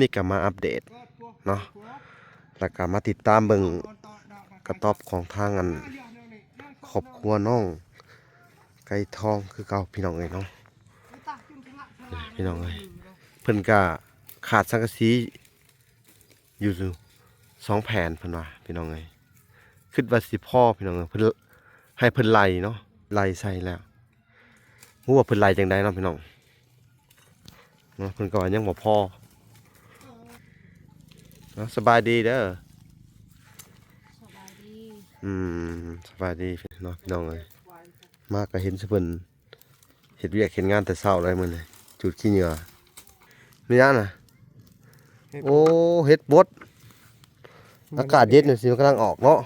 ນີ້ກໍມາອັບເດດເນາະ ແລ້ວກໍມາຕິດຕາມເບິ່ງກະຕ໊ອບຂອງທາງອັນ ຄອບຄົວນ້ອງໄກ່ທອງຄືເກົ່າ ພີ່ນ້ອງເອີຍເນາະ. ພີ່ນ້ອງເອີຍ ເພິ່ນກະຂາດສັງກະສີຢູ່ສອງແຜ່ນ ເພິ່ນວ່າ ພີ່ນ້ອງເອີຍ. ຄິດວ່າຊິພໍ ພີ່ນ້ອງເອີຍ ເພິ່ນ ໃຫ້ເພິ່ນໄລ່ເນາະ ໄລ່ໃສ່ແລ້ວ ບໍ່ຮູ້ວ່າເພິ່ນໄລ່ຈັ່ງໃດເນາະ ພີ່ນ້ອງເນາະ. ເພິ່ນກໍວ່າຍັງບໍ່ພໍເນາະ. ສະບາຍດີເດີ. ສະບາຍດີ. ອືມ ສະບາຍດີເນາະ ພີ່ນ້ອງເອີຍ. ມາກໍເຫັນຊະເພິ່ນເຮັດວຽກເຮັດງານແຕ່ເຊົ້າເລີຍມື້ນີ້ ຈູດຂີ້ເຫຍື້ອ. ແມ່ນຫຍັງນະ? ເຫັດ ໂອ້ ເຫັດບົດ. ມັນ ອາກາດເຢັນຈັ່ງຊີ້ ມັນກຳລັງອອກເນາະ.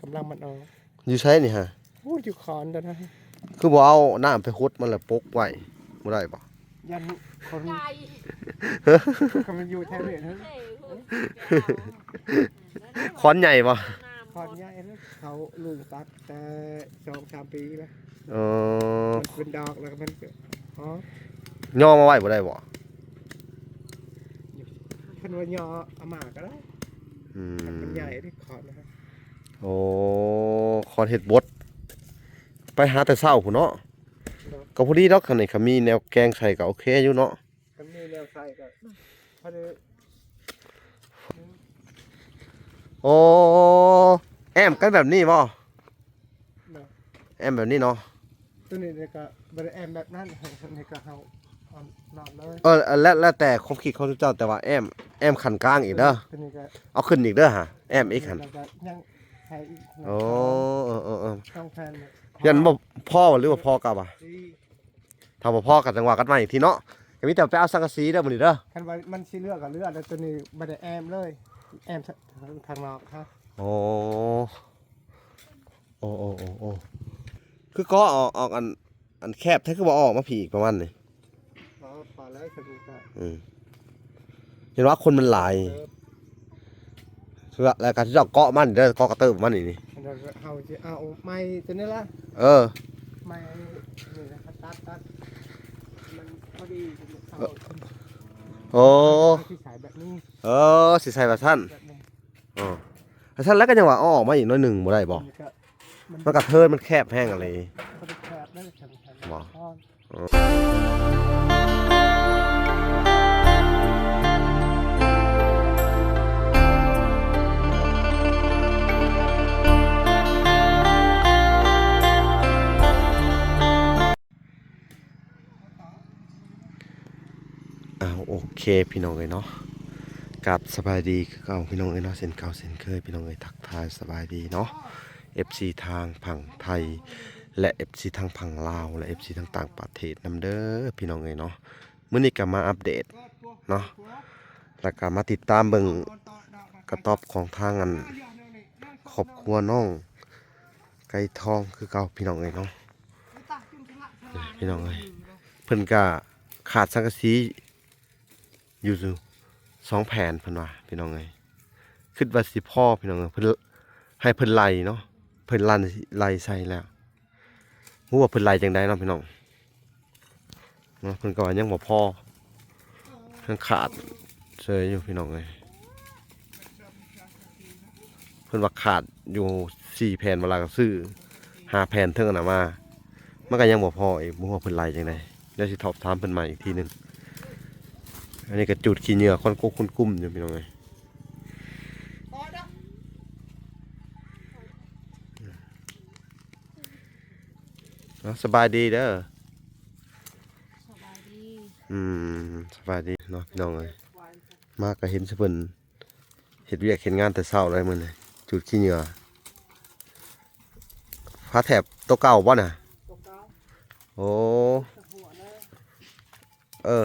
ກຳລັງມັນອອກ. ຢູ່ໃສນີ້ຫະ? ໂອ້ ຢູ່ຂອນຕົວນັ້ນ. ຄືບໍ່ເອົານ້ຳໄປຫົດມັນ ແລ້ວປົກໄວ້ ບໍ່ໄດ້ບໍ່? ຢ້ານຄົນ ຄັນມັນຢູ່ແຖວນີ້ນະ. ຂອນໃຫຍ່ບໍ່? ຂອນໃຫຍ່ນະ ເຂົາລຸງຕັດແຕ່ສອງສາມປີແລ້ວ. ເອີ ມັນເປັນດອກແລ້ວມັນກໍ ອໍ ຍໍມາໄວ້ບໍ່ໄດ້ບໍ່? ຄັນວ່າຍໍເອົາມາກໍໄດ້. ອືມ ມັນໃຫຍ່ເດ້ ຂອນນະ. ໂອ້ ຂອນເຫັດບົດ ໄປຫາແຕ່ເຊົ້າພຸ້ນເນາະ. ເນາະ ກໍພໍດີດອກ ຄັນນີ້ ຄັນມີແນວແກງໃສ່ກໍໂອເຄຢູ່ເນາະ. ຄັນມີແນວໃສ່ກໍພໍດີ. ໂອ້ ແອ້ມກັນແບບນີ້ບໍ່? ເນາະ ແອ້ມແບບນີ້ເນາະ. ຕົວນີ້ນີ້ກໍບໍ່ໄດ້ແອ້ມແບບນັ້ນ ນີ້ກໍເຮົາເອົານອກເລີຍ. ເອີ ແລ້ວ ແລ້ວແຕ່ຄວາມຄິດຂອງເຈົ້າ ແຕ່ວ່າແອ້ມ ແອ້ມຂັ້ນກາງອີກເດີ. ຕົວນີ້ກໍເອົາຂຶ້ນອີກເດີຫາ ແອ້ມອີກຫັ້ນ. ແລ້ວກໍຍັງໃສ່ອີກ. ໂອ້ ເອີໆໆ ສອງແຜ່ນ. ຢ້ານບໍ່ພໍ ຫຼືວ່າພໍກັບວ່າ ດີ ຖ້າບໍ່ພໍກໍຈັ່ງວ່າກັນໃໝ່ອີກທີເນາະ. ກໍມີແຕ່ໄປເອົາສັງກະສີເດີມື້ນີ້ເດີ. ຄັນວ່າມັນຊິເຫຼືອກໍເຫຼືອ ແລ້ວຕົວນີ້ບໍ່ໄດ້ແອ້ມເລີຍ ແອ້ມທາງ ທາງນອກຮະ. ໂອ້ ໂອ້ໆໆໆ ຄືກໍອອກ ອອກອັນ ອັນແຄບແທ້ ຄືບໍ່ອອກມາພີ້ອີກປະມານນີ້. ພໍ ພໍແລ້ວ ສະດຸກະ ອືມ ເຫັນວ່າຄົນມັນຫຼາຍ. ເອີ ເພື່ອ ແລ້ວກໍຊິເຈາະເກາະມັນເດີ ເກາະກະເຕີບມັນນີ້ ນີ້. ອັນນັ້ນເຮົາຊິເອົາໄມ້ຕົວນີ້ລະ. ເອີ ໄມ້ນີ້ລະ ຕັດ ຕັດ ມັນພໍດີ. ເອີ ໂອ້ ຊິໃສ່ແບບນີ້. ເອີ ຊິໃສ່ແບບຊັ້ນ ແບບນີ້. ອໍ ຄັນຊັ້ນແລ້ວກໍຍັງວ່າເອົາອອກມາອີກໜ້ອຍໜຶ່ງບໍ່ໄດ້ບໍ່? ມັນກໍ ມັນກໍເທີນ ມັນແຄບແຮງອີ່ຫຼີ. ບໍ່ໄດ້ແຄບເດີ ຄັນ ຄັນ ບໍ່ ອ້າວ ໂອເຄ ພີ່ນ້ອງເອີຍເນາະ ກັບສະບາຍດີຄືເກົ່າ ພີ່ນ້ອງເອີຍເນາະ ເຊັ່ນເກົ່າເຊັ່ນເຄີຍ ພີ່ນ້ອງເອີຍ ທັກທາຍສະບາຍດີເນາະ ເອັຟຊີ ທາງຝັ່ງໄທ ແລະ ເອັຟຊີ ທາງຝັ່ງລາວ ແລະ ເອັຟຊີ ທາງຕ່າງປະເທດນຳເດີ ພີ່ນ້ອງເອີຍເນາະ. ມື້ນີ້ກໍມາອັບເດດເນາະ ແລ້ວກໍມາຕິດຕາມເບິ່ງກະຕ໊ອບຂອງທາງອັນ ຄອບຄົວນ້ອງໄກ່ທອງຄືເກົ່າ ພີ່ນ້ອງເອີຍເນາະ. ພີ່ນ້ອງເອີຍ ເພິ່ນກະຂາດສັງກະສີຢູ່ສອງແຜ່ນ ເພິ່ນວ່າ ພີ່ນ້ອງເອີຍ. ຄິດວ່າຊິພໍ ພີ່ນ້ອງເອີຍ ເພິ່ນ ໃຫ້ເພິ່ນໄລ່ເນາະ ເພິ່ນໄລ່ ໄລ່ໃສ່ແລ້ວ ບໍ່ຮູ້ວ່າເພິ່ນໄລ່ຈັ່ງໃດເນາະ ພີ່ນ້ອງເນາະ. ເພິ່ນກໍວ່າຍັງບໍ່ພໍ ຍັງຂາດເສີຍຢູ່ ພີ່ນ້ອງເອີຍ. ເພິ່ນວ່າຂາດຢູ່ສີ່ແຜ່ນ ເວລາກໍຊື້ຫ້າແຜ່ນເທິງອັນນັ້ນມາ ມັນກໍຍັງບໍ່ພໍອີກ ບໍ່ຮູ້ວ່າເພິ່ນໄລ່ຈັ່ງໃດ. ດຽວຊິສອບຖາມເພິ່ນໃໝ່ອີກທີໜຶ່ງ. ອັນນີ້ກໍຈູດຂີ້ເຫຍື້ອ ຄວັນກຸ້ມ ຄວັນກຸ້ມຢູ່ ພີ່ນ້ອງເອີຍ. ເນາະ ສະບາຍດີເດີ. ສະບາຍດີ. ອືມ ສະບາຍດີເນາະ ພີ່ນ້ອງເອີຍ. ມາກໍເຫັນຊະເພິ່ນເຮັດວຽກເຮັດງານແຕ່ເຊົ້າເລີຍມື້ນີ້ ຈູດຂີ້ເຫຍື້ອ. ຝາແຖບໂຕເກົ່າບໍ່ນະ? ໂຕເກົ່າ. ໂອ້ ກະຫົວເລີຍ. ເອີ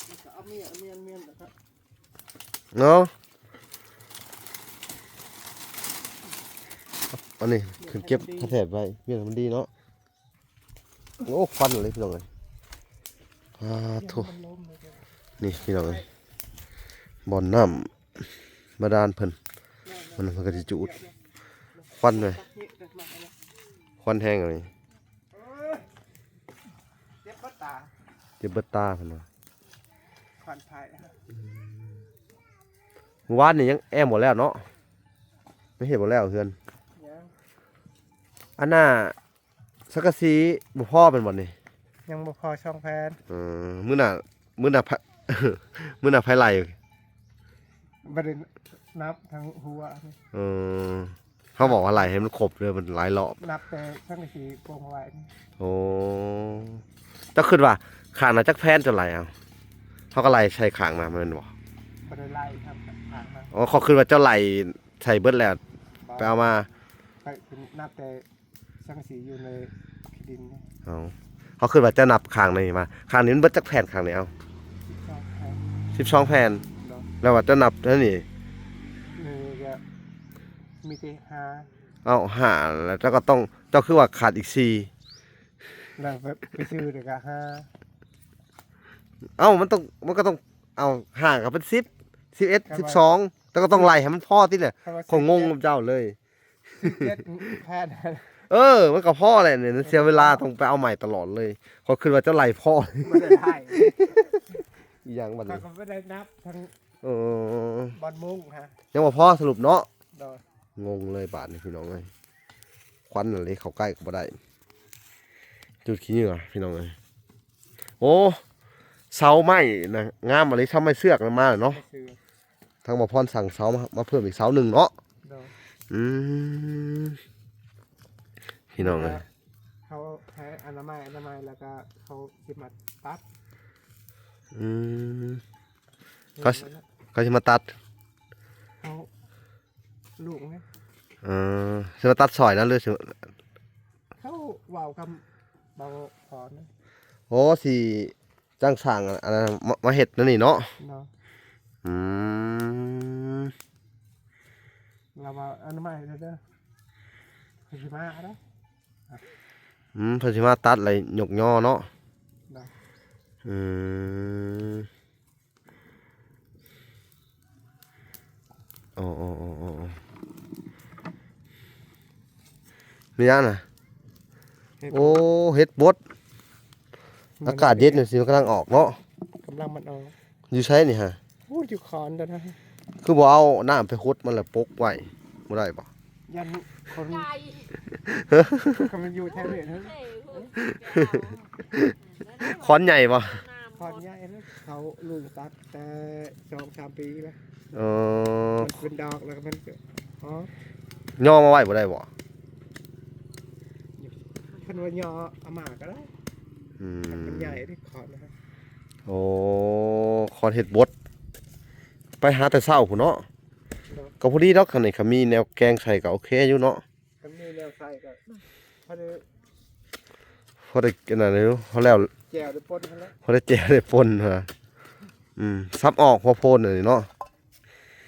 ແລ້ວກໍເອົາມຽນ ມຽນ ມຽນ ແລ້ວກໍ ເນາະ ອັນນີ້ຂຶ້ນເກັບຜ້າແຖບໄວ້ ວຽກໃຫ້ມັນດີເນາະ. ໂອ້ ຄວັນເລີຍພີ່ນ້ອງເອີຍ ປາໂທ້. ນີ້ພີ່ນ້ອງເອີຍ ບ່ອນນ້ຳບາດານເພິ່ນ ມັນ ມັນກໍຊິຈູດ ຄວັນເລີຍ ຄວັນແຮງເລີຍ. ເອີ ເຈັບເບິດຕາ ເຈັບເບິດຕາເພິ່ນວ່າ ຄວັນໄຟ. ອືມ ມື້ວານນີ້ຍັງແອ້ມບໍ່ແລ້ວເນາະ ຍັງເຮັດບໍ່ແລ້ວເຮືອນ ຍັງ ອັນນ່າ ສັງກະສີບໍ່ພໍແມ່ນບໍ່ນີ້? ຍັງບໍ່ພໍສອງແຜ່ນ. ເອີ ມື້ໜ້າ ມື້ໜ້າ ມື້ໜ້າໃຜໄລ່? ບໍ່ໄດ້ນັບທັງຫົວ. ເອີ ເຮົາບອກວ່າໄລ່ໃຫ້ມັນຄົບເດີ ມັນຫຼາຍຮອບ. ນັບແຕ່ສັງກະສີກົງໄວ້. ໂອ້ ເຈົ້າຄິດວ່າຂ້າງໜ້າຈັກແຜ່ນເຈົ້າໄລ່ເອົາ? ເຮົາກໍໄລ່ໃສ່ຂ້າງໜ້າແມ່ນບໍ່? ບໍ່ໄດ້ໄລ່ຄັບ ຂ້າງໜ້າ. ອໍ ເຂົາຄິດວ່າເຈົ້າໄລ່ໃສ່ເບິດແລ້ວ ບໍ່ ໄປເອົາມາ. ໄປ ນັບແຕ່ ສັງກະສີຢູ່ໃນຂີ້ດິນ. ເອົາ ເຮົາຄິດວ່າຈະນັບຂ້າງນີ້ມາ ຂ້າງນີ້ມັນເບິດຈັກແຜ່ນ ຂ້າງນີ້ ເອົາ ສິບສອງແຜ່ນ. ສິບສອງແຜ່ນ ໂດຍ ແລ້ວວ່າຈະນັບອັນນີ້ ນີ້ກໍມີແຕ່ຫ້າ. ເອົາ ຫ້າ ແລ້ວເຈົ້າກໍຕ້ອງ ເຈົ້າຄືວ່າຂາດອີກສີ່ ແລ້ວໄປ ໄປຊື້ແລ້ວກໍຫ້າ. ເອົາ ມັນຕ້ອງ ມັນກໍຕ້ອງ ເອົາ ຫ້າກໍເປັນສິບ ສິບເອັດ ສິບສອງ ເຈົ້າກໍຕ້ອງໄລ່ໃຫ້ມັນພໍຕິແຫຼະ. ຂ້ອຍງງນຳເຈົ້າເລີຍ. ສິບເຈັດແຜ່ນ. ເອີ ມັນກໍພໍແຫຼະນີ້ ເສຍເວລາຕ້ອງໄປເອົາໃໝ່ຕະຫຼອດເລີຍ. ຂ້ອຍຄິດວ່າເຈົ້າໄລ່ພໍ. ບໍ່ໄດ້ໄລ່ ອີຫຍັງບັດນີ້? ຂ້ອຍກໍບໍ່ໄດ້ນັບທັງ ເອີ ບ່ອນມຸງຫັ້ນ ຍັງບໍ່ພໍສະຫຼຸບເນາະ. ໂດຍ ງົງເລີຍບາດນີ້ພີ່ນ້ອງເອີຍ ຄວັນອັນນີ້ເຂົ້າໃກ້ກໍບໍ່ໄດ້ ຈຸດຂີ້ເຫຍື້ອພີ່ນ້ອງເອີຍ. ໂອ້ ເສົາໄມ້ນະ ງາມອີ່ຫຼີ ເສົາໄມ້ເຊືອກນະ ມາແລ້ວເນາະ. ທາງບ່າວພອນສັ່ງເສົາມາ ມາເພີ່ມອີກເສົາໜຶ່ງເນາະ. ໂດຍ ອືມ ພີ່ນ້ອງເອີຍ ເຂົາໃຫ້ອະນາໄມ ອະນາໄມ ແລ້ວກໍເຂົາຊິມາຕັດ. ອືມ ເຂົາ ເຂົາຊິມາຕັດ ເຂົາ ລຸງນີ້ ເອີ ຊິມາຕັດຊ່ອຍນະ ຫຼືຊິ ເຂົາເວົ້າກັບບ່າວພອນ. ໂອ້ ຊິຈ້າງຊ່າງອັນນັ້ນມາ ມາເຮັດແນວນີ້ເນາະ. ເນາະ ອືມ ລາວວ່າອະນາໄມເດີ ເພິ່ນຊິມາເດີ. ອືມ ເພິ່ນຊິມາຕັດແລ້ວຍົກຍໍເນາະ. ເນາະ ອືມ ໂອ້ ໂອ້ ໂອ້ ໂອ້ ມີຫຍັງນະ? ເຫັດ ໂອ້ ເຫັດບົດ ອາກາດເຢັນຈັ່ງຊີ້ ມັນກຳລັງອອກເນາະ. ກຳລັງມັນອອກ. ຢູ່ໃສນີ້ຫະ? ໂອ້ ຢູ່ຂອນໂດນນະ. ຄືບໍ່ເອົານ້ຳໄປຫົດມັນແລ້ວປົກໄວ້ ບໍ່ໄດ້ບໍ່? ຢ້ານຄົນ ຮະ? ຄັນມັນຢູ່ແຖວນີ້ນະ. ຂອນໃຫຍ່ບໍ່? ຂອນໃຫຍ່ນະ ເຂົາລຸງຕັດແຕ່ສອງສາມປີແລ້ວ. ເອີ ມັນເປັນດອກແລ້ວມັນກໍ ອໍ ຍໍມາໄວ້ບໍ່ໄດ້ບໍ່? ຄັນວ່າຍໍເອົາມາກໍໄດ້. ອືມ ມັນໃຫຍ່ເດ້ຂອນນະ. ໂອ້ ຂອນເຮັດບົດ ໄປຫາແຕ່ເຊົ້າພຸ້ນເນາະ. ເນາະ ກໍພໍດີດອກ ຄັນນີ້ ຄັນມີແນວແກງໃສ່ກໍໂອເຄຢູ່ເນາະ. ຄັນມີແນວໃສ່ກໍພໍໄດ້ ພໍໄດ້ອັນນັ້ນຢູ່ ພໍແລ້ວ ແຈ່ວໄດ້ປົນຫັ້ນແຫຼະ ພໍໄດ້ແຈ່ວໄດ້ປົນຫັ້ນນະ. ອືມ ສັບອອກຫົວໂພນອັນນີ້ເນາະ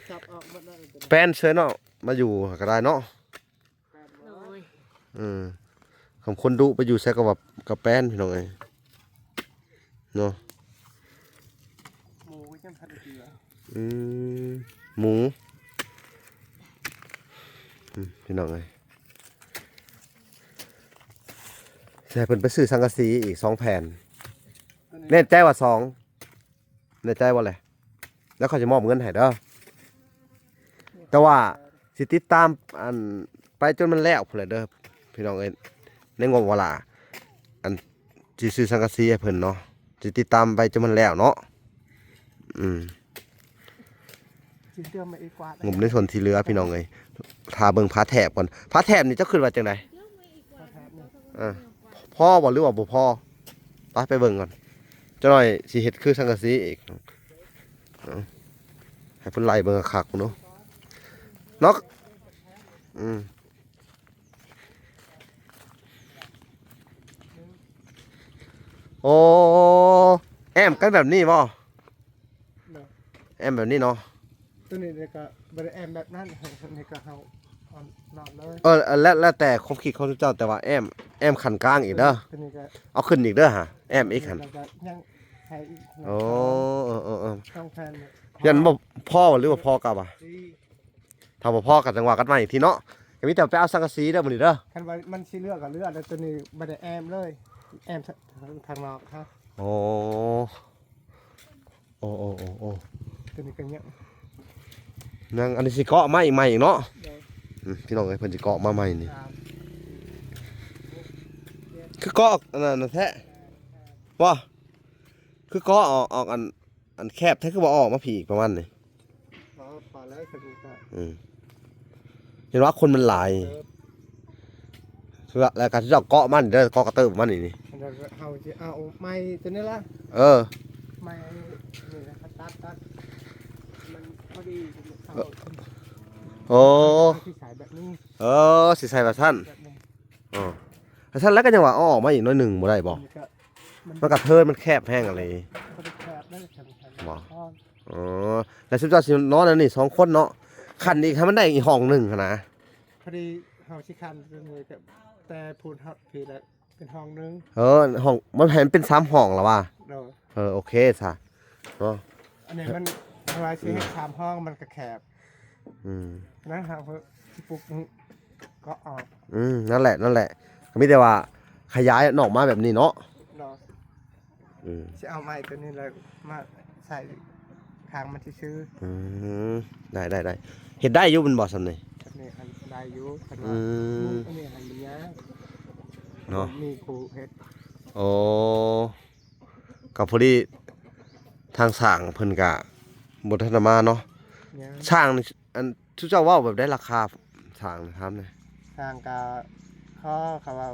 ສັບອອກໝົດແລ້ວ. ແປ້ນເຊີຍເນາະ ມາຢູ່ກໍໄດ້ເນາະ. ໂດຍ ເອີ ຄັນຄົນດຸໄປຢູ່ໃສກໍວ່າ ກໍແປ້ນ ພີ່ນ້ອງເອີຍ ເນາະ. ໝູກໍຍັງທັນໄດ້ເກືອ. ອືມ ໝູ ອືມ ພີ່ນ້ອງເອີຍ ຊິໃຫ້ເພິ່ນໄປຊື້ສັງກະສີອີກສອງແຜ່ນ. ແນ່ໃຈວ່າສອງ? ແນ່ໃຈບໍ່ແຫຼະ? ແລ້ວຂ້ອຍຈະມອບເງິນໃຫ້ເດີ. ແຕ່ວ່າຊິຕິດຕາມ ອັນ ໄປຈົນມັນແລ້ວພຸ້ນແຫຼະເດີ ພີ່ນ້ອງເອີຍ. ໃນງົບເວລາ ອັນ ຊິຊື້ສັງກະສີໃຫ້ເພິ່ນເນາະ ຊິຕິດຕາມໄປຈົນມັນແລ້ວເນາະ. ອືມ ງົບໃນສ່ວນທີ່ເຫຼືອ ພີ່ນ້ອງເອີຍ. ຖ້າເບິ່ງຝາແຖບກ່ອນ ຝາແຖບນີ້ເຈົ້າຄິດວ່າຈັ່ງໃດ? ເອີ ພໍບໍ່ ຫຼືວ່າບໍ່ພໍ? ໄປ ໄປເບິ່ງກ່ອນ ຈັກໜ້ອຍຊິເຮັດຄືສັງກະສີອີກ. ເອົາ ໃຫ້ເພິ່ນໄລ່ເບິ່ງຄັກໆເນາະ ເນາະ. ອືມ ໂອ້ ແອ້ມກັນແບບນີ້ບໍ່? ເນາະ ແອ້ມແບບນີ້ເນາະ. ຕົວນີ້ກໍບໍ່ໄດ້ແອ້ມແບບນັ້ນ ຕົວນີ້ກໍເຮົາເອົານອນເລີຍ. ເອີ ແລ້ວ ແລ້ວແຕ່ຄວາມຄິດຂອງເຈົ້າ ແຕ່ວ່າແອ້ມ ແອ້ມຂັ້ນກາງອີກເດີ. ຕົວນີ້ກໍເອົາຂຶ້ນອີກເດີຫາ ແອ້ມອີກຫັ້ນ. ແລ້ວກໍຍັງໃຫ້ອີກ. ໂອ້ ເອີໆໆ ສອງແຜ່ນ. ຢ້ານບໍ່ພໍ ຫຼືວ່າພໍກັບວ່າ ດີ ຖ້າບໍ່ພໍກໍຈັ່ງວ່າກັນໃໝ່ອີກທີເນາະ. ກໍມີແຕ່ໄປເອົາສັງກະສີເດີມື້ນີ້ເດີ. ຄັນວ່າມັນຊິເຫຼືອກໍເຫຼືອ ແລ້ວຕົວນີ້ບໍ່ໄດ້ແອ້ມເລີຍ ແອ້ມທາງ ທາງນອກຮະ. ໂອ້ ໂອ້ ໂອ້ ໂອ້ ໂອ້ ຕົວນີ້ກໍຍັງ ຍັງ ອັນນີ້ຊິເກາະມາອີກໃໝ່ອີກເນາະ. ໂດຍ ອືມ ພີ່ນ້ອງເອີຍ ເພິ່ນຊິເກາະມາໃໝ່ນີ້. ສາມ ຄືເກາະອັນນັ້ນແທ້ບໍ່? ຄືເກາະອອກ ອອກອັນ ອັນແຄບແທ້ ຄືບໍ່ອອກມາພີ້ອີກປະມານນີ້? ພໍ ພໍແລ້ວ ສະກຸກະ ອືມ ເຫັນວ່າຄົນມັນຫຼາຍ. ເອີ ເພື່ອ ແລ້ວກໍເຈົ້າເກາະມັນເດີ ເກາະກະເຕີບມັນນີ້ ນີ້ ອັນນັ້ນເຮົາຊິເອົາໄມ້ຕົວນີ້ລະ. ເອີ ໄມ້ນີ້ລະ ຕັດ ຕັດ ມັນພໍດີ ເອົາ ໂອ້ ຊິໃສ່ແບບນີ້. ເອີ ຊິໃສ່ແບບຊັ້ນ ແບບນີ້. ອໍ ແລ້ວຊັ້ນແລ້ວກໍຍັງວ່າເອົາອອກມາອີກໜ້ອຍໜຶ່ງບໍ່ໄດ້ບໍ່? ມັນກໍ ມັນ ມັນກະເທີນ ມັນແຄບແຮງອີ່ຫຼີ. ບໍ່ໄດ້ແຄບເດ້ ບໍ່. ອໍ ແລ້ວຊຸມເຈົ້າຊິນອນອັນນີ້ສອງຄົນເນາະ ຄັນອີກໃຫ້ມັນໄດ້ອີກຫ້ອງໜຶ່ງຫັ້ນນະ. ພໍດີເຮົາຊິຄັນຕົວນີ້ ແຕ່ພຸ້ນຮອດພີ້ລະເປັນຫ້ອງໜຶ່ງ. ເອີ ຫ້ອງ ມັນໃຫ້ມັນເປັນສາມຫ້ອງລະວ່າ. ໂດຍ ເອີ ໂອເຄຊະເນາະ. ອັນນີ້ມັນ ເຮົາວ່າຊິເຮັດສາມຫ້ອງ ມັນກໍແຄບ. ອືມ ນະ ເຮົາຊິປຸກເກາະອອກ. ອືມ ນັ້ນແຫຼະ ນັ້ນແຫຼະ ກໍມີແຕ່ວ່າຂະຫຍາຍນອກມາແບບນີ້ເນາະ. ໂດຍ ອືມ ຊິເອົາໄມ້ຕົວນີ້ລະມາໃສ່ທາງມັນຊື່ໆ. ອືມ ໄດ້ ໄດ້ ໄດ້ ເຮັດໄດ້ຢູ່ແມ່ນບໍ່ສ່ຳນີ້? ອັນນີ້ຫັ້ນໄດ້ຢູ່ ຄັນວ່າ ອືມ ອັນນີ້ຫັ້ນມັນຍາກເນາະ ມີຄູເຮັດ. ໂອ້ ກໍພໍດີທາງຊ່າງເພິ່ນກະບໍ່ທັນໄດ້ມາເນາະ. ຍັງ ຊ່າງນີ້ ອັນ ຊຸມເຈົ້າເວົ້າແບບໃດລາຄາຊ່າງ ຖາມແດ່? ຊ່າງກະຂໍ ເຂົາເວົ້າ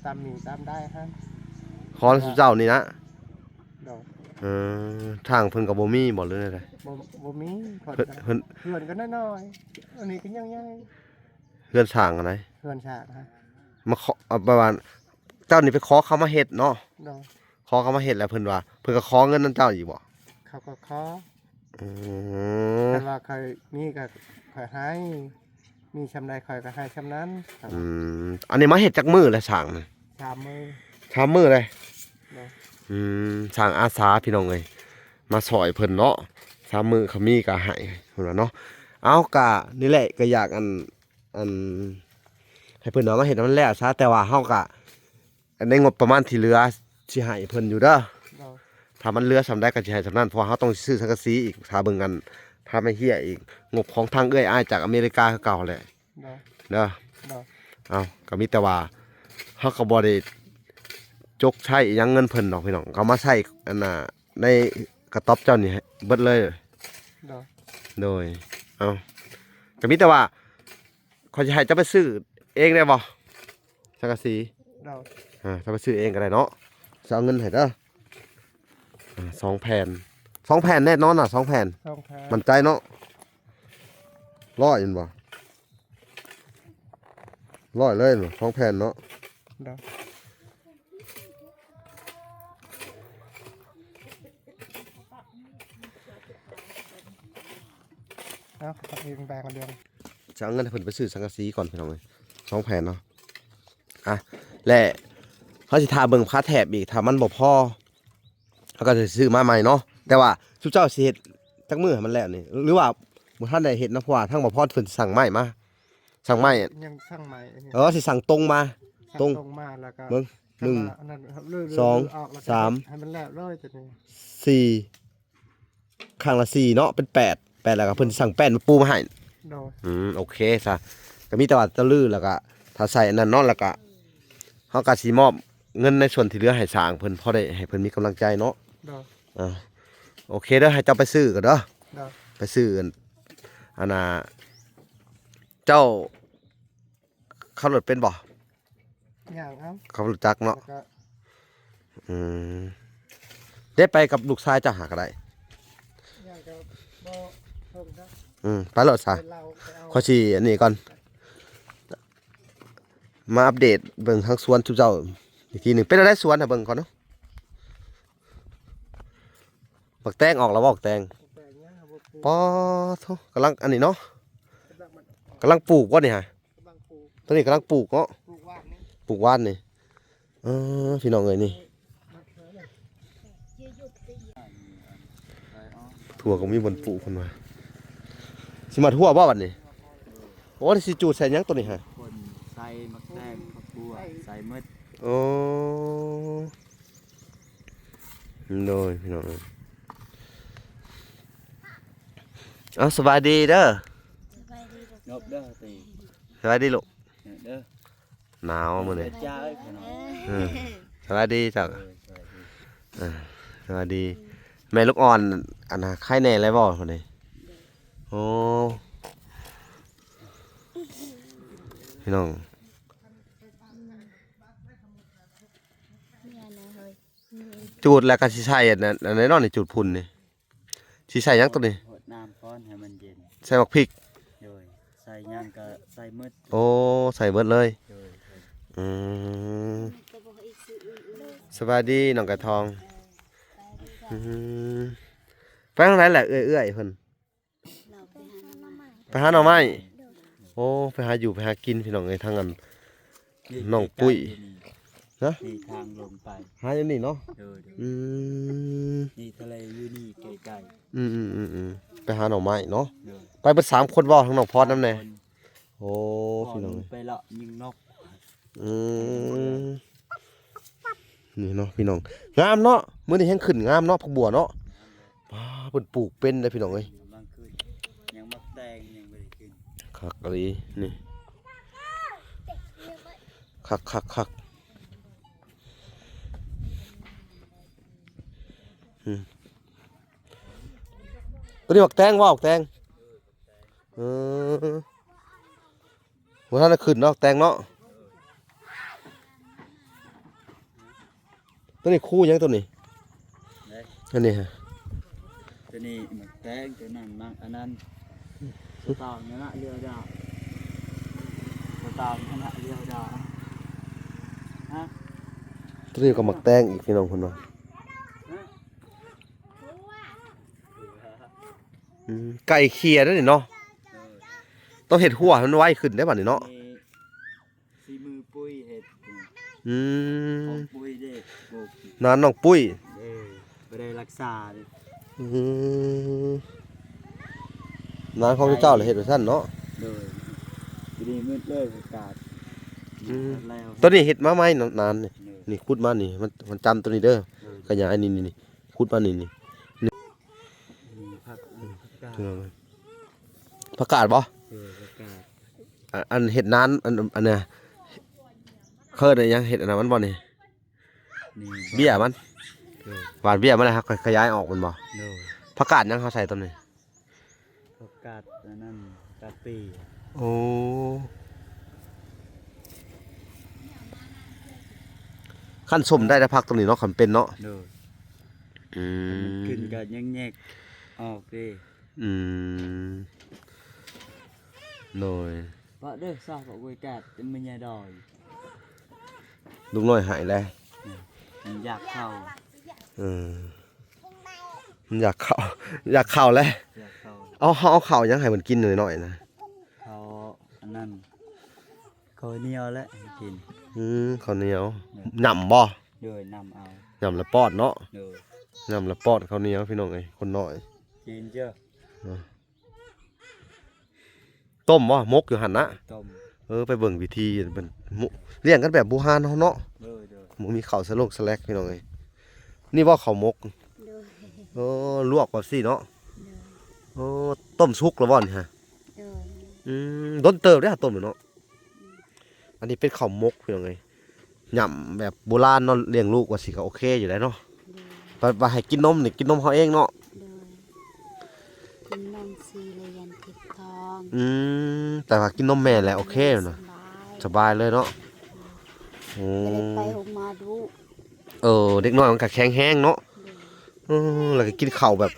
ຕາມມີຕາມໄດ້ຫັ້ນ ຂໍນຳຊຸມເຈົ້ານີ້ນະ. ໂດຍ ເອີ ຊ່າງເພິ່ນກໍບໍ່ມີບໍ່ ຫຼືແນວໃດ? ບໍ່ ບໍ່ມີ ເພິ່ນ ເພິ່ນ ເຮືອນກໍນ້ອຍໆ ອັນນີ້ກໍຍັງໃຫຍ່. ເຮືອນຊ່າງອັນໃດ? ເຮືອນຊ່າງຫັ້ນ ມາຂໍ ເອົາ ປະມານ ເຈົ້ານີ້ໄປຂໍເຂົາມາເຮັດເນາະ. ໂດຍ ຂໍເຂົາມາເຮັດແລ້ວເພິ່ນວ່າ ເພິ່ນກໍຂໍເງິນນຳເຈົ້າອີກບໍ່? ເຂົາກໍຂໍ. ອືມ ຄັນວ່າຂ້ອຍມີກໍຂ້ອຍໃຫ້ ມີຊ່ຳໃດຂ້ອຍກໍໃຫ້ຊ່ຳນັ້ນ. ອືມ ອັນນີ້ມາເຮັດຈັກມື້ແລ້ວຊ່າງນີ້? ສາມມື້. ສາມມື້ເລີຍ. ໂດຍ ອືມ ຊ່າງອາສາພີ່ນ້ອງເອີຍ ມາຊ່ອຍເພິ່ນເນາະ ສາມມື້ ເຂົາມີກໍໃຫ້ເພິ່ນວ່າເນາະ. ເອົາ ກະນີ້ແຫຼະ ກໍຢາກອັນ ອັນ ໃຫ້ເພິ່ນເອົາມາເຮັດໃຫ້ມັນແລ້ວຊະ ແຕ່ວ່າເຮົາກະ ໃນງົບປະມານທີ່ເຫຼືອຊິໃຫ້ເພິ່ນຢູ່ເດີ. ໂດຍ ຖ້າມັນເຫຼືອສ່ຳໃດກໍຊິໃຫ້ສ່ຳນັ້ນ ເພາະວ່າເຮົາຕ້ອງຊື້ສັງກະສີອີກ ຖ້າເບິ່ງອັນ ຖ້າໄມ້ເຮ້ຍອີກ ງົບຂອງທາງເອື້ອຍອ້າຍຈາກອາເມລິກາຄືເກົ່າແຫຼະ. ໂດຍ ເດີ ໂດຍ ເອົາ ກໍມີແຕ່ວ່າເຮົາກໍບໍ່ໄດ້ຈົກໃຊ້ອີ່ຫຍັງເງິນເພິ່ນດອກພີ່ນ້ອງ ເອົາມາໃຊ້ອັນນ່າ ໃນກະຕ໊ອບເຈົ້ານີ້ໃຫ້ເບິດເລີຍ. ໂດຍ ໂດຍ ເອົາ ກໍມີແຕ່ວ່າ ຂ້ອຍຊິໃຫ້ເຈົ້າໄປຊື້ເອງໄດ້ບໍ່ ສັງກະສີ? ໂດຍ ເຈົ້າໄປຊື້ເອງກໍໄດ້ເນາະ ຊິເອົາເງິນໃຫ້ເດີ. ອາ ສອງແຜ່ນ ສອງແຜ່ນແນ່ນອນນະ ສອງແຜ່ນ ສອງແຜ່ນ ໝັ້ນໃຈເນາະ. ຮ້ອຍແມ່ນບໍ່? ຮ້ອຍເລີຍເນາະ ສອງແຜ່ນເນາະ. ໂດຍ ເອົາ ເອົາເອງແບ່ງກັນເດີ. ຈະເອົາເງິນໃຫ້ເພິ່ນໄປຊື້ສັງກະສີກ່ອນພີ່ນ້ອງເອີຍ ສອງແຜ່ນເນາະ. ອ່ະ ແລະ ເຮົາຊິຖ້າເບິ່ງຄາແຖບອີກ ຖ້າມັນບໍ່ພໍ ເຮົາກໍຊິຊື້ມາໃໝ່ເນາະ. ແຕ່ວ່າຊຸມເຈົ້າຊິເຮັດຈັກມື້ໃຫ້ມັນແລ້ວນີ້ ຫຼືວ່າບໍ່ທັນໄດ້ເຮັດນະ? ເພາະວ່າທາງບໍ່ພໍເພິ່ນຊິສັ່ງໄມ້ມາ ສັ່ງໄມ້ ຍັງສັ່ງໄມ້ ເອີ ຊິສັ່ງຕົງມາ ສັ່ງຕົງ ຕົງມາ ແລ້ວກໍເບິ່ງ ຄັນວ່າ ໜຶ່ງ ອັນນັ້ນ ຫຼື ຫຼື ສອງ ຫຼືອອກ ແລ້ວກໍ ສາມ ໃຫ້ມັນແລ້ວເລີຍຕົວນີ້ ສີ່ ຂ້າງລະສີ່ເນາະ ເປັນແປດ ແປດ ແລ້ວກໍເພິ່ນຊິສັ່ງແປ້ນມາປູມາໃຫ້. ໂດຍ ອືມ ໂອເຄຊະ ກໍມີແຕ່ວ່າຕະລື ແລ້ວກໍຖ້າໃສ່ອັນນັ້ນເນາະ ແລ້ວກໍເຮົາກໍຊິມອບເງິນໃນສ່ວນທີ່ເຫຼືອໃຫ້ຊ່າງເພິ່ນ ພໍໄດ້ໃຫ້ເພິ່ນມີກຳລັງໃຈເນາະ. ໂດຍ ອ່າ ໂອເຄເດີ ໃຫ້ເຈົ້າໄປຊື້ກ່ອນເດີ. ໂດຍ ໄປຊື້ອັນ ອັນນ່າ ເຈົ້າ ຂັບລົດເປັນບໍ່? ຍ່າງເອົາ ຂັບລົດຈັກເນາະ. ແລ້ວກໍ ອືມ ໄດ້ໄປກັບລູກຊາຍເຈົ້າຫາກໍໄດ້. ຍ່າງກໍບໍ່ເຖິງເນາະ. ອືມ ໄປໂລດຊະ ໄປເລົ່າ ໄປເອົາ ຂ້ອຍຊິອັນນີ້ກ່ອນ ມາອັບເດດເບິ່ງທາງສວນຊຸມເຈົ້າອີກທີໜຶ່ງ. ເປັນແນວໃດສວນ ໃຫ້ເບິ່ງກ່ອນເນາະ. ບັກແຕງອອກແລ້ວບໍ່? ບັກແຕງ ບັກແຕງຍັງບໍ່ປູກ. ປາໂທ້ ກຳລັງອັນນີ້ເນາະ ກຳລັງປູກບໍ່ນີ້ຫະ? ກຳລັງປູກ ຕົວນີ້ກຳລັງປູກເນາະ ປູກຫວ່ານນີ້ ປູກຫວ່ານນີ້. ເອີ ພີ່ນ້ອງເອີຍ ນີ້ຖົ່ວກໍມີບ່ອນປູກເພິ່ນວ່າ. ຊິມາຖົ່ວບໍ່ບັດນີ້? ໂອ້ ຊິຈູດໃສ່ຫຍັງຕົວນີ້ຫະ? ຄົນໃສ່ໝາກແຕງ ຜັກບົວ ໃສ່ໝົດ. ໂອ້ ໂດຍ ພີ່ນ້ອງເອີຍ ເອົາ ສະບາຍດີເດີ. ນບເດີຕີ ສະບາຍດີລູກ ເດີ ໜາວມື້ນີ້ ເຈົ້າເອີຍຂະນ້ອຍ ເອີ ສະບາຍດີເຈົ້າ ເອີ ສະບາຍດີ ເອີ ສະບາຍດີ ແມ່ລູກອ່ອນ ອັນນະ ໄຄແນ່ແລ້ວບໍ່ຄົນນີ້? ໂອ້ ພີ່ນ້ອງ ຈູດແລ້ວກໍຊິໃສ່ອັນນັ້ນ ອັນນັ້ນເນາະ ນີ້ ຈູດຝຸ່ນນີ້ ຊິໃສ່ຫຍັງໂຕນີ້? ຫົດນ້ຳກ່ອນໃຫ້ມັນເຢັນ ໃສ່ໝາກພິກ ໂດຍ ໃສ່ຫຍັງກໍໃສ່ໝົດ ໂອ້ ໃສ່ໝົດເລີຍ ໂດຍ ອືມ ສະບາຍດີນ້ອງໄກ່ທອງ ອືມ ໄປທາງໃດແຫຼະເອື້ອຍໆເພິ່ນ? ໄປຫາໜໍ່ໄມ້ ໂອ້ ໄປຫາຢູ່ໄປຫາກິນພີ່ນ້ອງເອີຍ ທາງອັນ ນ້ອງປຸ້ຍ ຮະ ນີ້ທາງລົງໄປ ຫາຢູ່ນີ້ເນາະ ໂດຍ ໂດຍ ອືມ ນີ້ທະເລຢູ່ນີ້ໃກ້ໆ ອືມໆໆໆ ໄປຫາໜໍ່ໄມ້ເນາະ ໂດຍ ໄປເບິດສາມຄົນບໍ່ ທາງນ້ອງພອນນຳແດ່ ສາມຄົນ ໂອ້ ພີ່ນ້ອງເອີຍ ໄປເລາະຍິງນົກ ອືມ ນີ້ເນາະພີ່ນ້ອງ ງາມເນາະ ມື້ນີ້ແຮງຂຶ້ນງາມເນາະ ຜັກບົວເນາະ ປ້າ ເພິ່ນປູກເປັນເດ້ພີ່ນ້ອງເອີຍ ກຳລັງຂຶ້ນ ຍັງໝາກແຕງຍັງບໍ່ໄດ້ຂຶ້ນ ຄັກອີ່ຫຼີນີ້ ຄັກໆໆ ອືມ ໂຕນີ້ໝາກແຕງບໍ່ ໝາກແຕງ? ເອີ ບໍ່ທັນໄດ້ຂຶ້ນເນາະ ແຕງເນາະ ໂຕນີ້ຄູຫຍັງໂຕນີ້? ເດ້ ອັນນີ້ຮະ ໂຕນີ້ໝາກແຕງ ໂຕນັ້ນໝາກອັນນັ້ນ ສະຕອງນັ້ນນະ ເຫຼືອດາ ສະຕອງນັ້ນນະ ເຫຼືອດາ ຮະ ໂຕນີ້ກໍໝາກແຕງອີກ ພີ່ນ້ອງເພິ່ນວ່າ ຮະ ອືມ ໄກ່ເຂ່ຍເດ້ນີ້ເນາະ ເອີ ຕ້ອງເຮັດຮົ້ວໃຫ້ມັນໄວຂຶ້ນເດ້ບັດນີ້ເນາະ ນີ້ສີມືປຸ້ຍເຮັດ ອືມ ຂອງປຸ້ຍເດ້ ປູກ ນານນ້ອງປຸ້ຍ ເອີ ບໍ່ໄດ້ລັກສາເດ້ ອືມ ນານຂອງເຈົ້າລະເຮັດວ່າຊັ້ນເນາະ ໂດຍ ປີນີ້ມືດເລີຍປະກາດ ອືມ ແລ້ວ ຕອນນີ້ເຮັດມາໃໝ່ນານນີ້ ໂດຍ ນີ້ຂຸດມານີ້ ມັນ ມັນຈຳໂຕນີ້ເດີ ໂດຍ ຂະຫຍາຍນີ້ ນີ້ ນີ້ ຂຸດມານີ້ ນີ້ ນີ້ ນີ້ຜັກ ອືມ ຜັກກາດ ຜັກກາດບໍ່? ເອີ ຜັກກາດ ອາ ອັນເຮັດນານ ອັນ ອັນນະ ເອີ້ນຫຍັງ ເຮັດອັນນັ້ນມັນບໍ່ນີ້? ນີ້ ເບ້ຍມັນ ເອີ ຫວ່ານເບ້ຍມັນແລ້ວ ເຮົາກໍຂະຫຍາຍອອກແມ່ນບໍ່? ໂດຍ ຜັກກາດຫຍັງເຮົາໃສ່ຕອນນີ້? ຜັກກາດອັນນັ້ນ ກາດປີ ໂອ້ ຄັນສົ້ມໄດ້ແຕ່ຜັກຕົວນີ້ເນາະ ຄັນເປັນເນາະ ໂດຍ ອືມ ມັນຂຶ້ນກໍແຍກໆອອກເດ້ ອືມ ໂດຍ ປະເດີຊາກອກເວີຍກາດ ແຕ່ແມ່ຍາດອຍ ລຸງນ້ອຍໃຫ້ແລ້ວ ອືມ ມັນຢາກເຂົ້າ ເອີ ມັນຢາກເຂົ້າ ຢາກເຂົ້າແລ້ວ ຢາກເຂົ້າ ເອົາ ເຮົາເອົາເຂົ້າຫຍັງໃຫ້ມັນກິນໜ້ອຍໆນະ? ເຂົ້າອັນນັ້ນ ເຂົ້າໜຽວແຫຼະໃຫ້ກິນ ອືມ ເຂົ້າໜຽວ ໂດຍ ຫຍ້ຳບໍ່? ໂດຍ ຫຍ້ຳເອົາ ຫຍ້ຳແລ້ວປ້ອນເນາະ ໂດຍ ຫຍ້ຳແລ້ວປ້ອນເຂົ້າໜຽວ ພີ່ນ້ອງເອີຍ ຄົນນ້ອຍ ກິນເຈົ້າ ເອີ ຕົ້ມບໍ່? ໝົກຢູ່ຫັ້ນນະ ຕົ້ມ ເອີ ໄປເບິ່ງວິທີເພິ່ນ ລ້ຽງກັນແບບບູຮານເຮົາເນາະ ໂດຍໆ ບໍ່ມີເຂົ້າສະຫຼົງສະແລັກ ພີ່ນ້ອງເອີຍ ນີ້ບໍ່ເຂົ້າໝົກ ໂດຍ ເອີ ລວກແບບຊີ້ເນາະ ໂດຍ ໂອ້ ຕົ້ມສຸກແລ້ວບໍ່ນີ້ຮະ? ໂດຍ ອືມ ດົນເຕີບເດ້ຫາຕົ້ມເນາະ ອືມ ອັນນີ້ເປັນເຂົ້າໝົກ ພີ່ນ້ອງເອີຍ ຫຍ້ຳແບບໂບລານເນາະ ລ້ຽງລູກວ່າຊີ້ກໍໂອເຄຢູ່ແລ້ວເນາະ ໂດຍ ແບບວ່າໃຫ້ກິນນົມນີ້ ກິນນົມເຮົາເອງເນາະ ໂດຍ ກິນນົມສີ່ຫຼຽນເກັບທອງ ອືມ ແຕ່ວ່າກິນນົມແມ່ແລ້ວໂອເຄນະ ສະບາຍ ສະບາຍເລີຍເນາະ ໂອ້ ບໍ່ໄດ້ໄປໂຮງໝໍດຸ ເອີ ເດັກນ້ອຍມັນກໍແຂງແຮງເນາະ ໂດຍ ເອີ ແລ້ວກໍກິນເຂົ້າແບບ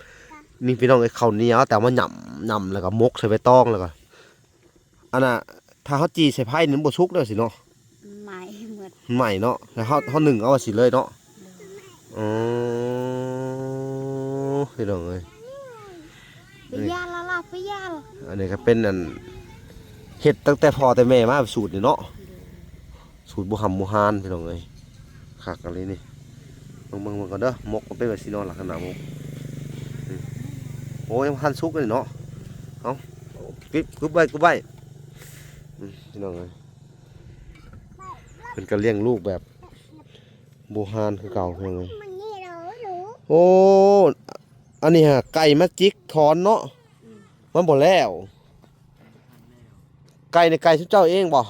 ນີ້ພີ່ນ້ອງເອີຍ ເຂົ້າໜຽວ ແຕ່ວ່າຫຍ້ຳ ຫຍ້ຳ ແລ້ວກໍໝົກໃສ່ໃບຕອງ ແລ້ວກໍ ອັນນ່າ ຖ້າເຮົາຈີ່ໃສ່ໄຟນີ້ມັນບໍ່ສຸກເດີຊິເນາະ ໄໝ້ໝົດ ໄໝ້ເນາະ ແລ້ວເຮົາ ເຮົາໜຶ້ງເອົາຊິເລີຍເນາະ ໂດຍ ອໍ ພີ່ນ້ອງເອີຍ ໄປຢາລະລະ ໄປຢາລະ ອັນນີ້ກໍເປັນອັນ ເຮັດຕັ້ງແຕ່ພໍ່ແຕ່ແມ່ມາ ສູດນີ້ເນາະ ໂດຍ ສູດບູຮຳບູຮານ ພີ່ນ້ອງເອີຍ ຄັກອີ່ຫຼີນີ້ ເບິ່ງ ເບິ່ງ ເບິ່ງກ່ອນເດີ ໝົກມັນເປັນແບບຊີ້ເນາະ ລັກສະນະໝົກ ອືມ ໂອ້ ຍັງບໍ່ທັນສຸກເລີຍເນາະ ເອົາ ເກັບ ເກັບໄວ້ ເກັບໄວ້ ອືມ ພີ່ນ້ອງເອີຍ ເພິ່ນກໍລ້ຽງລູກແບບບູຮານຄືເກົ່າ ພີ່ນ້ອງເອີຍ ໂອ້ ອັນນີ້ຫາໄກ່ມາຈິກຖອນເນາະ ອືມ ມັນບໍ່ແລ້ວ ມັນບໍ່ທັນແລ້ວ ໄກ່ນີ້ໄກ່ຊຸມເຈົ້າເອງບໍ່?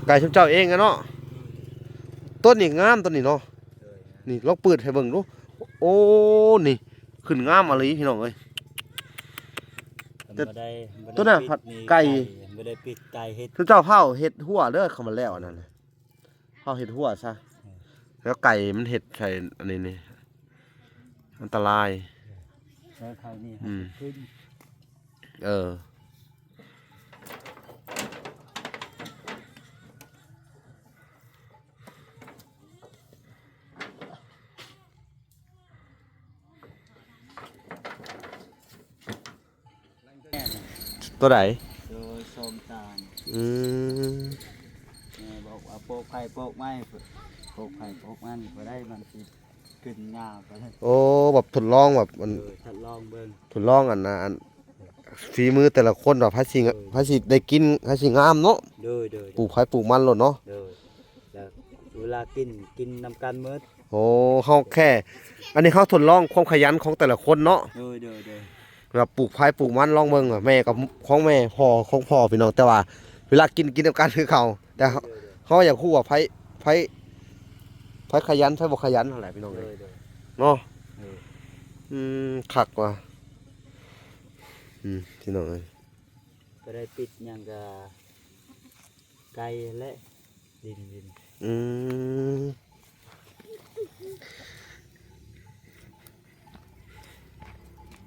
ໄກ່ຊຸມເຈົ້າເອງຫັ້ນເນາະ. ຕົ້ນນີ້ງາມ ຕົ້ນນີ້ເນາະ. ນີ້ລອງເປີດໃຫ້ເບິ່ງດູ. ໂອ້ ນີ້ຂຶ້ນງາມອີ່ຫຼີພີ່ນ້ອງເອີຍ. ແຕ່ ບໍ່ໄດ້ ບໍ່ໄດ້ ໂຕນັ້ນ ປິດ ພັດ ນີ້ ໄກ່ ໄກ່ ບໍ່ໄດ້ປິດ ໄກ່ເຮັດ ຊຸມເຈົ້າຟ້າວເຮັດຮົ້ວເດີ ເຂົ້າມາແລ້ວອັນນັ້ນນະ. ເຮົາເຮັດຮົ້ວຊະ ເອີ ແລ້ວໄກ່ມັນເຮັດໃສ່ອັນນີ້ນີ້ ອັນຕະລາຍ. ແລ້ວເຂົານີ້ ອືມ ຂຶ້ນ ເອີ ໂຕໃດ? ໂດຍ ສອງຕານ. ອືມ ແມ່ບອກວ່າ ໂປກໃຜໂປກໄມ້ ໂປກໃຜໂປກມັນ ບໍ່ໄດ້ ມັນຊິຂຶ້ນຍາວໄປ. ໂອ້ ແບບທົດລອງ ແບບມັນ ໂດຍ ທົດລອງເບິ່ງ ທົດລອງອັນນ່າ ອັນ ໂດຍ ຝີມືແຕ່ລະຄົນວ່າໃຜຊິ ໂດຍ ໃຜຊິໄດ້ກິນ ໃຜຊິງາມເນາະ. ໂດຍ ໂດຍ ໂດຍ ປູກໃຜປູກມັນໂລດເນາະ. ໂດຍ ແລ້ວເວລາກິນ ກິນນຳກັນໝົດ. ໂອ້ ເຮົາແຄ່ ອັນນີ້ເຮົາທົດລອງຄວາມຂະຫຍັນຂອງແຕ່ລະຄົນເນາະ. ໂດຍ ໂດຍ ໂດຍ ແບບປູກໃຜປູກມັນລອງເບິ່ງ ແມ່ກັບຂອງແມ່ ພໍ່ຂອງພໍ່ ພີ່ນ້ອງ. ແຕ່ວ່າເວລາກິນ ກິນນຳກັນຄືເກົ່າ. ແຕ່ ໂດຍ ໂດຍ ເຮົາຢາກຮູ້ວ່າໃຜ ໃຜ ໃຜຂະຫຍັນ ໃຜບໍ່ຂະຫຍັນຫັ້ນແຫຼະ ພີ່ນ້ອງເອີຍ ໂດຍ ໂດຍ ເນາະ. ໂດຍ ອືມ ຄັກວ່າ ອືມ ພີ່ນ້ອງເອີຍ ບໍ່ໄດ້ປິດຫຍັງກະ ໄກ່ແຫຼະ ດິນ ດິນ. ອືມ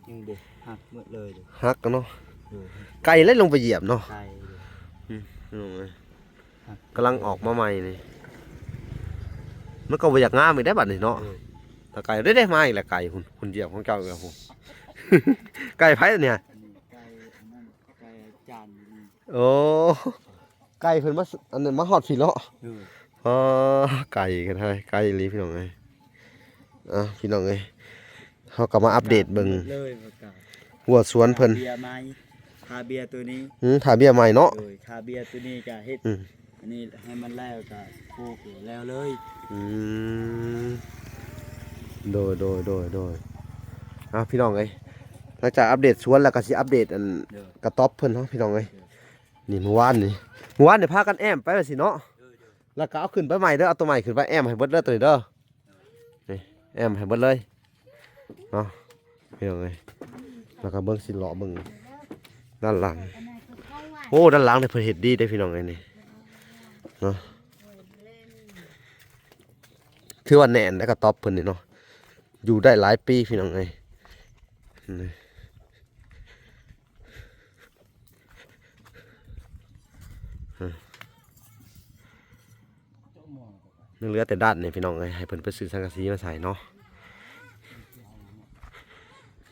ຍັງເດ ຫັກໝົດເລີຍເດ ຫັກເນາະ. ໂດຍ ໄກ່ແຫຼະລົງໄປຢຽບເນາະ. ໄກ່ ອືມ ພີ່ນ້ອງເອີຍ ຫັກ ກຳລັງອອກມາໃໝ່ນີ້ ມັນກໍບໍ່ຢາກງາມອີກໄດ໋ບັດນີ້ເນາະ. ໂດຍ ຖ້າໄກ່ໄດ້ ໄດ້ມາອີກແລ້ວ ໄກ່ພຸ້ນ ພຸ້ນຢຽບຂອງເຈົ້າອີກແລ້ວພຸ້ນ. ໄກ່ໃຜອັນນີ້? ອັນນີ້ໄກ່ ອັນນັ້ນ ໄກ່ອາຈານຢູ່ນີ້. ໂອ້ ໄກ່ເພິ່ນມາ ອັນນັ້ນ ມາຮອດພີ້ເນາະ. ໂດຍ ອໍ ໄກ່ກັນເຮີ້ຍ ໄກ່ອີ່ຫຼີພີ່ນ້ອງເອີຍ. ອ່າ ພີ່ນ້ອງເອີຍ ເຮົາກໍມາອັບເດດເບິ່ງ ເລີຍວ່າກະ ຮົ້ວສວນເພິ່ນ ເບຍໃໝ່ ທາເບຍໂຕນີ້. ອືມ ທາເບຍໃໝ່ເນາະ. ໂດຍ ທາເບຍໂຕນີ້ກະເຮັດ ອືມ ອັນນີ້ໃຫ້ມັນແລ້ວກະປູກແລ້ວເລີຍ. ອືມ ໂດຍ ໂດຍ ໂດຍ ໂດຍ. ອ່າ ພີ່ນ້ອງເອີຍ ຫຼັງຈາກອັບເດດສວນແລ້ວກໍຊິອັບເດດອັນ ໂດຍ ກະຕ໊ອບເພິ່ນເນາະ ພີ່ນ້ອງເອີຍ. ໂດຍ ນີ້ມື້ວານນີ້ ມື້ວານນີ້ພາກັນແອ້ມໄປວ່າຊີ້ເນາະ. ໂດຍ ໂດຍ ແລ້ວກໍເອົາຂຶ້ນໄປໃໝ່ເດີ ເອົາໂຕໃໝ່ຂຶ້ນໄປແອ້ມໃຫ້ເບິດເດີ ໂຕນີ້ເດີ. ນີ້ແອ້ມໃຫ້ເບິດເລີຍເນາະ ພີ່ນ້ອງເອີຍ. ແລ້ວກໍເບິ່ງ ຊິເລາະເບິ່ງດ້ານຫຼັງ. ໂອ້ ດ້ານຫຼັງນີ້ເພິ່ນເຮັດດີເດ້ ພີ່ນ້ອງເອີຍ ນີ້ເນາະ. ຖືວ່າແໜ້ນແລ້ວ ກະຕ໊ອບເພິ່ນນີ້ເນາະ ຢູ່ໄດ້ຫຼາຍປີ ພີ່ນ້ອງເອີຍ. ນີ້ ຍັງເຫຼືອແຕ່ດ້ານນີ້ ພີ່ນ້ອງເອີຍ ໃຫ້ເພິ່ນໄປຊື້ສັງກະສີມາໃສ່ເນາະ.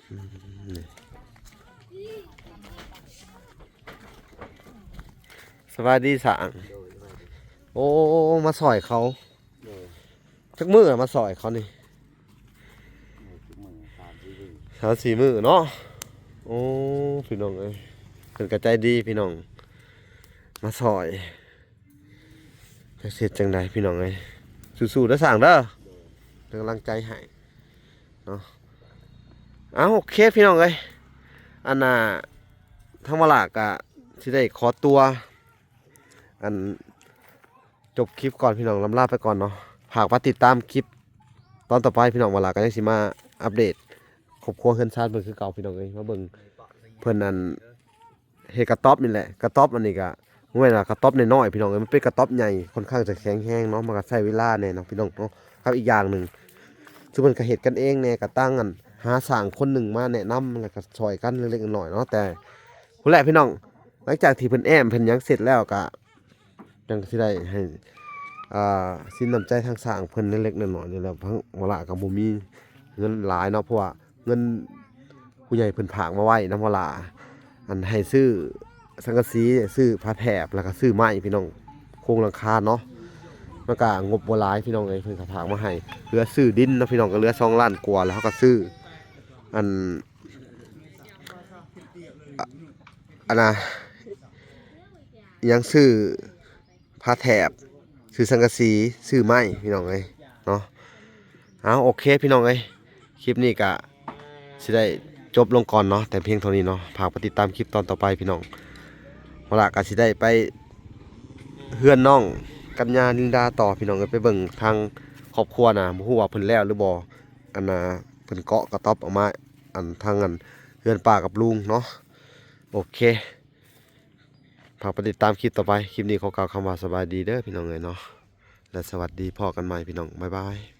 ອືມ ນີ້ ສະບາຍດີຊ່າງ. ໂດຍ ສະບາຍດີ. ໂອ້ ມາຊ່ອຍເຂົາ. ໂດຍ ຈັກມື້ລະມາຊ່ອຍເຂົານີ້? ໂດຍ ຈັກມື້ ສາມສີ່ມື້ ສາມສີ່ມື້ເນາະ. ໂອ້ ພີ່ນ້ອງເອີຍ ເພິ່ນກໍໃຈດີ ພີ່ນ້ອງ ມາຊ່ອຍ. ຈັກຊິເຮັດຈັ່ງໃດ ພີ່ນ້ອງເອີຍ ສູ້ໆເດີຊ່າງເດີ. ໂດຍ ເປັນກຳລັງໃຈໃຫ້ເນາະ. ເອົາ ໂອເຄ ພີ່ນ້ອງເອີຍ ອັນນ່າ ທາງວາລາກະຊິໄດ້ຂໍຕົວ ອັນ ຈົບຄລິບກ່ອນ ພີ່ນ້ອງ ລ່ຳລາໄປກ່ອນເນາະ. ຝາກມາຕິດຕາມຄລິບຕອນຕໍ່ໄປ ພີ່ນ້ອງ. ວາລາກໍຍັງຊິມາອັບເດດຄອບຄົວເຮືອນຊານເພິ່ນຄືເກົ່າ ພີ່ນ້ອງເອີຍ. ມາເບິ່ງເພິ່ນ ອັນ ເຮັດກະຕ໊ອບນີ້ແຫຼະ. ກະຕ໊ອບອັນນີ້ກະບໍ່ແມ່ນວ່າກະຕ໊ອບນ້ອຍໆ ພີ່ນ້ອງເອີຍ ມັນເປັນກະຕ໊ອບໃຫຍ່ ຄ່ອນຂ້າງຈະແຂງແຮງເນາະ. ມັນກໍໃຊ້ເວລາແດ່ເນາະ ພີ່ນ້ອງເນາະ ກັບອີກຢ່າງໜຶ່ງ ຄືເພິ່ນກໍເຮັດກັນເອງແດ່ ກໍຕັ້ງ ອັນ ຫາຊ່າງຄົນໜຶ່ງມາແນະນຳ ແລ້ວກໍຊ່ອຍກັນເລັກໆນ້ອຍໆເນາະ. ແຕ່ພຸ້ນແຫຼະ ພີ່ນ້ອງ ຫຼັງຈາກທີ່ເພິ່ນແອ້ມເພິ່ນຫຍັງເສັດແລ້ວ ກໍຍັງຊິໄດ້ໃຫ້ ອ່າ ສິນນ້ຳໃຈທາງຊ່າງເພິ່ນເລັກໆນ້ອຍໆນີ້ແຫຼະ. ທາງວາລາກໍບໍ່ມີເງິນຫຼາຍເນາະ ເພາະວ່າເງິນຜູ້ໃຫຍ່ເພິ່ນຝາກມາໄວ້ນຳວາລາ ອັນ ໃຫ້ຊື້ສັງກະສີ ຊື້ຜ້າແຖບ ແລ້ວກໍຊື້ໄມ້ ພີ່ນ້ອງ ໂຄງຫຼັງຄາເນາະ. ມັນກໍງົບບໍ່ຫຼາຍ ພີ່ນ້ອງເອີຍ ເພິ່ນກໍຝາກມາໃຫ້. ເຫຼືອຊື້ດິນເນາະ ພີ່ນ້ອງ ກໍເຫຼືອສອງລ້ານກວ່າ ແລ້ວເຮົາກໍຊື້ ອັນ ອ- ອັນນ່າ ຫຍັງ ຊື້ຜ້າແຖບ ຊື້ສັງກະສີ ຊື້ໄມ້ ພີ່ນ້ອງເອີຍເນາະ. ເອົາ ໂອເຄ ພີ່ນ້ອງເອີຍ ຄລິບນີ້ກະຊິໄດ້ ຈົບລົງກ່ອນເນາະ ແຕ່ພຽງເທົ່ານີ້ເນາະ. ຝາກໄປຕິດຕາມຄລິບຕອນຕໍ່ໄປພີ່ນ້ອງ. ເຮົາລະກະຊິໄດ້ໄປເຮືອນນ້ອງກັນຍາລິນດາຕໍ່ພີ່ນ້ອງເອີຍ ໄປເບິ່ງທາງຄອບຄົວນະ ບໍ່ຮູ້ວ່າເພິ່ນແລ້ວຫຼືບໍ່. ອັນນ່າ ເພິ່ນເກາະກະຕ໊ອບອອກມາ ອັນທາງອັນເຮືອນປ້າກັບລຸງເນາະ. ໂອເຄ ຝາກໄປຕິດຕາມຄລິບຕໍ່ໄປ. ຄລິບນີ້ຂໍກ່າວຄຳວ່າສະບາຍດີເດີພີ່ນ້ອງເອີຍເນາະ ແລະ ສະຫວັດດີ. ພໍ້ກັນໃໝ່ພີ່ນ້ອງ ບາຍບາຍ.